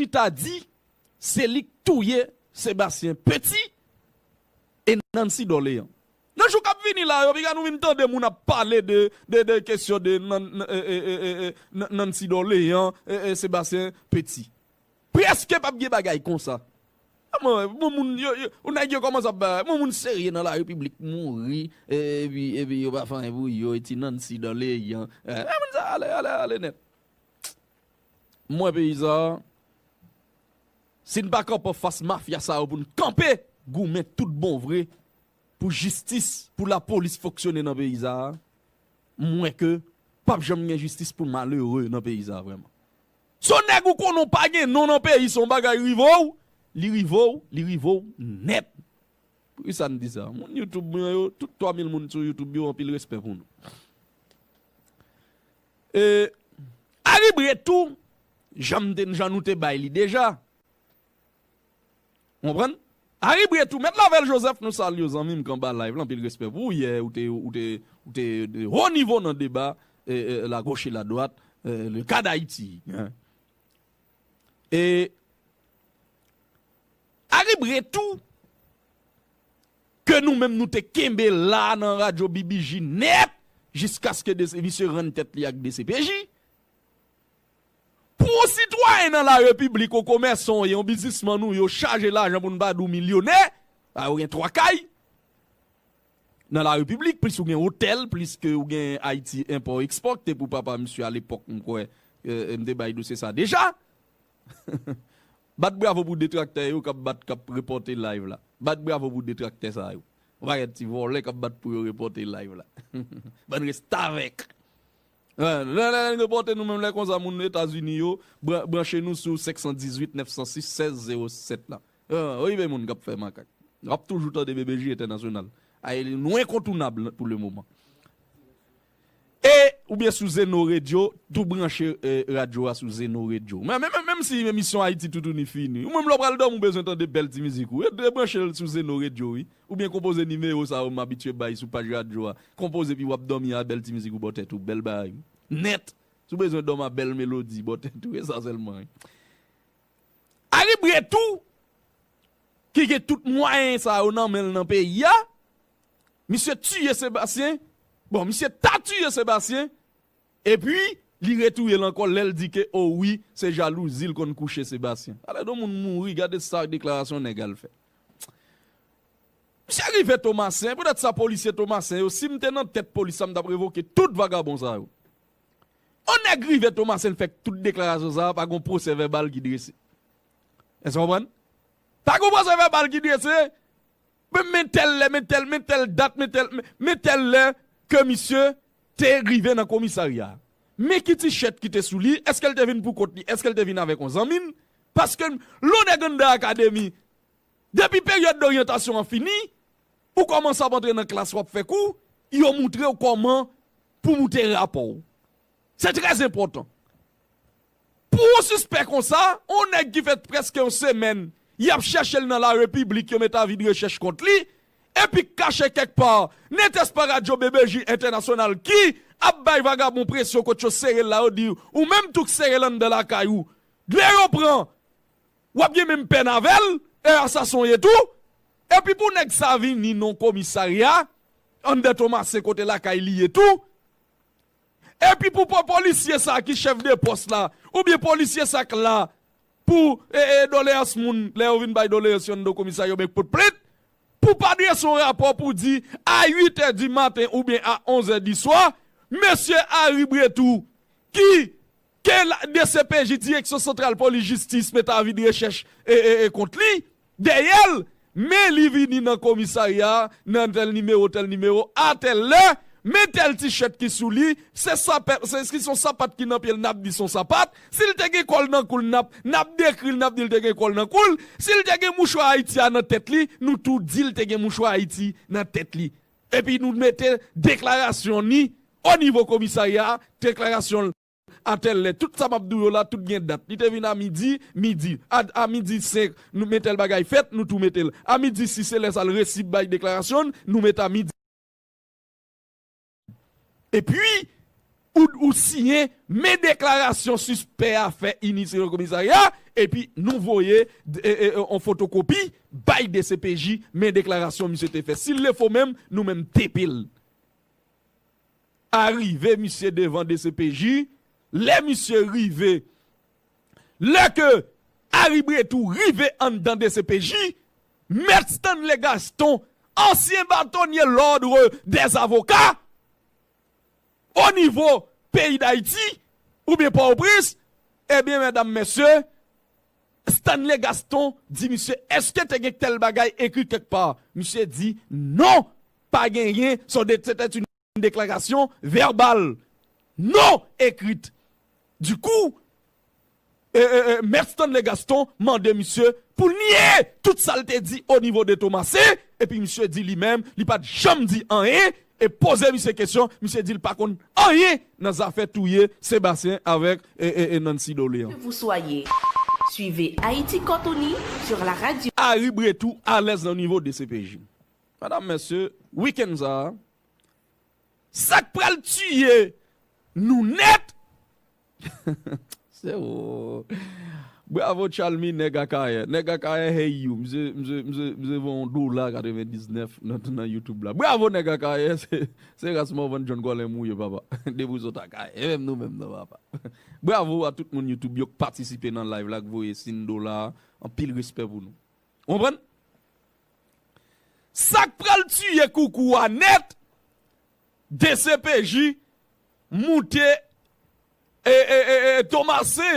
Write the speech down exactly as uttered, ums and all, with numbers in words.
chita di se li k touye Sébastien Petit e Nancy Dorléan. Nan jou k ap vini la yo, piga nou vin tande moun ap pale de, de, de kesyon de Nan- Nan- e, e, e, e, e, Nan- Nancy Dorléan e, e Sébastien Petit. Prèske p ap gen bagay konsa. Mwen, bon moun, yo, yo, ou nèg yo kòmanse ap bay, bon moun serye nan la repiblik mouri, epi, epi yo pa fè anyen pou yo, e ti Nancy Dorléan, e, e, moun sa ale, ale, ale nèt. Mwen, peyi sa, si n pa kanpe anfas mafya sa yo pou n kanpe, goumen tout bon vre, pou jistis, pou lapolis fonksyone nan peyi sa a, m wè ke p ap janm gen jistis pou malere nan peyi sa a vrèman. Se yon nèg ou konnen w pa gen non nan peyi, se yon bagay rive w, li rive w, li rive w nèt. Poukisa n di sa? Moun YouTube mwen yo, tout twa mil moun sou YouTube yo, anpil respè pou nou. E, Harry Brett tou, jan m te, jan nou te bay li deja. Ou konprann? Harry Brett tou, Mèt Lavèl Joseph, nou salye w, zanmi m k anba live la, anpil respè pou ou. Yè, ou te, ou te, ou te de ho nivo nan deba, e, e, la gauche et la droite, e, le cas d'Haïti, hein. E Harry Brett tou, ke nou menm nou te kenbe la nan radyo B B J nèt, jiskaske de, misye rann tèt li ak D C P J. Pou yon sitwayen nan la repiblik, yon komèsan w ye, yon biznismann ou ye, w chaje lajan pou n pa di w milyonè, a, ou gen twa kay nan la repiblik, plis ou gen otèl, plis ke ou gen Ayiti Enpò Ekspò, ki te pou papa misye alepòk, m kwè, e, m te bay dosye sa deja. Bat bravo pou detraktè yo k ap bat, k ap repòte live la. Bat bravo pou detraktè sa yo. Yon pakèt ti vòlè k ap bat pou yo repòte live la. Bann restavèk. Lè, lè, lè n repòte nou menm lè konsa, moun Etazini yo, bran- branche nou sou senk san dizuit nèf san sis sèz zewo sèt la. Rive moun k ap fè makak. W ap toujou tande B B J Entènasyonal. Ay, nou enkontounab pou le moman. E, oubyen sou Zeno Radio, tou branche, e, radyo a sou Zeno Radio. Men, men, men, menm si emisyon Ayiti Toutouni fini, ou menm lè w pral dòmi, ou bezwen tande bèl ti mizik ou, e, e branche l sou Zeno Radio, wi. Oubyen konpoze nimewo sa yo m abitye bay sou paj radyo a. Konpoze epi w ap dòmi a bèl ti mizik ou bò tèt ou, bèl bagay. Nèt. Si w bezwen dòmi a bèl melodi bò tèt ou, e sa sèlman, wi. Harry Brett tou, ki gen tout mwayen sa yo nan men l nan peyi a, misye tiye Sebastien. Bon, misye ta tiye Sebastien, epi li retouye l ankò lè l di ke, o wi, se jalouzi l konn kouche Sebastien. Alè, de moun mouri, gade sa deklarasyon nèg al fè. Misye rive Tomasen, poutèt sa polisye Tomasen yo, si m te nan tèt polis la, m t ap revoke tout vagabon sa yo. On nèg rive Tomasen fè tout deklarasyon sa a, pa gon pwosè vèbal ki drese. Èske w konprann? Pa gon pwosè vèbal ki drese. Men, men tèl lè, men tèl, men tèl dat, men tèl, men, men tèl lè ke misye te rive nan komisarya a. Men ki ti chèt ki te sou li, èske l te vin pou kont li, èske l te vin avèk yon zanmi l? Paske lè yon nèg anndan akademi, depi peryòd doryantasyon an fini, ou kòmanse ap antre nan klas, w ap fè kou, yo moutre w kòman pou moute rapò w. Se trè enpòtan. Pou yon sispè konsa, yon nèg ki fè prèske yon semèn, y ap chèche l nan la repiblik, yo mete avi de rechèch kont li, epi k kache kèk pa, nètèspa radyo B B J Entènasyonal ki ap bay vagabon presyon kote yo sere l la, yo di, ou menm tou k sere l anndan lakay ou, lè yo pran, w ap gen menm pèn avè l, e asasen w ye tou. Epi pou nèg sa vini nan komisarya, anndan Tomasen kote lakay li ye tou. Epi pou po- polisye sa ki chèf de pòs la, oubyen polisye sa k la pou, e, e, doleyans moun, lè yo vin bay doleyans yo anndan komisarya oubyen k pot plent, pou pa drese yon rapò pou di a uit è di maten oubyen a onz è di swa, mesye Harry Brett tou, ki, ke la, D C P J, Direksyon Santral Polis Jistis, mete avi de rechèch, e, e, e, kont li, dèyè l, men li vini nan komisarya a, nan tèl nimewo, tèl nimewo, a tèl lè, men tèl ti chèt ki sou li, se sapat, se, si se yon sapat ki nan pye l, n ap di se yon sapat, si l te gen kòl nan kou l, n ap, n ap dekri l, n ap di l te gen kòl nan kou l, si l te gen mouchwa Ayiti a nan tèt li, nou tou di l te gen mouchwa Ayiti nan tèt li. Epi nou mete deklarasyon ni o nivo komisarya a, deklarasyon l a tèl lè. Tout sa m ap di w yo la, tout gen dat. Li te vin a midi, midi. A, a midi senk, nou, men tèl bagay fèt, nou tou mete l. A midi sis, se lè sa l resi bay deklarasyon l, nou mete a midi. Epi, ou, ou siyen, men deklarasyon sispè a fè inisye nan komisarya, epi nou voye e, e, e, on fotokopi bay D C P J, men deklarasyon misye te fè. Si l le fo menm, nou menm tepe l. Arive misye devan D C P J, lè misye rive, lè ke Harry Brétou rive anndan D C P J, Mèt Stanley Gaston, ansyen batonye lòdre dèzavoka, o nivo peyi Dayiti, oubyen Pòtoprens, ebyen, medam, mesye, Stanley Gaston di misye, èske te gen tèl bagay ekri kèk pa? Misye di, non, pa genyen, se te, se te yon deklarasyon vèbal, non ekrit. Dikou, e, e, e, Mèt Stanley Gaston mande misye pou l nye tout sa l te di o nivo de Tomasen, epi misye di li menm, li pa t janm di anyen, e poze misye kesyon, misye di l pa konn anyen nan zafè touye Sébastien avèk e, e, e Nancy Dolé an. Que vous soyez, suivez Haïti Cortoni sur la radio. Harry Brétou alèz nan nivo D C P J. Medam, mesye, wikenn sa a, sa k pral tiye nou nèt, se ou. Bravo Chalmy, nèg Akayè. Nèg Akayè, hey you. Mse, mse, mse, mse voye yon dola katrevendiznèf nan, nan YouTube la. Bravo nèg Akayè, se, se ras Morvan John Colin mouye, papa. Depi w sot Akayè, e menm nou menm nan, papa. Bravo a tout moun YouTube yo k patisipe nan live la, k voye siy dola a. Anpil respè pou nou. Ou konprann? Sa k pral tiye koukou a nèt, D C P J moute e, e, e, e, Tomasen.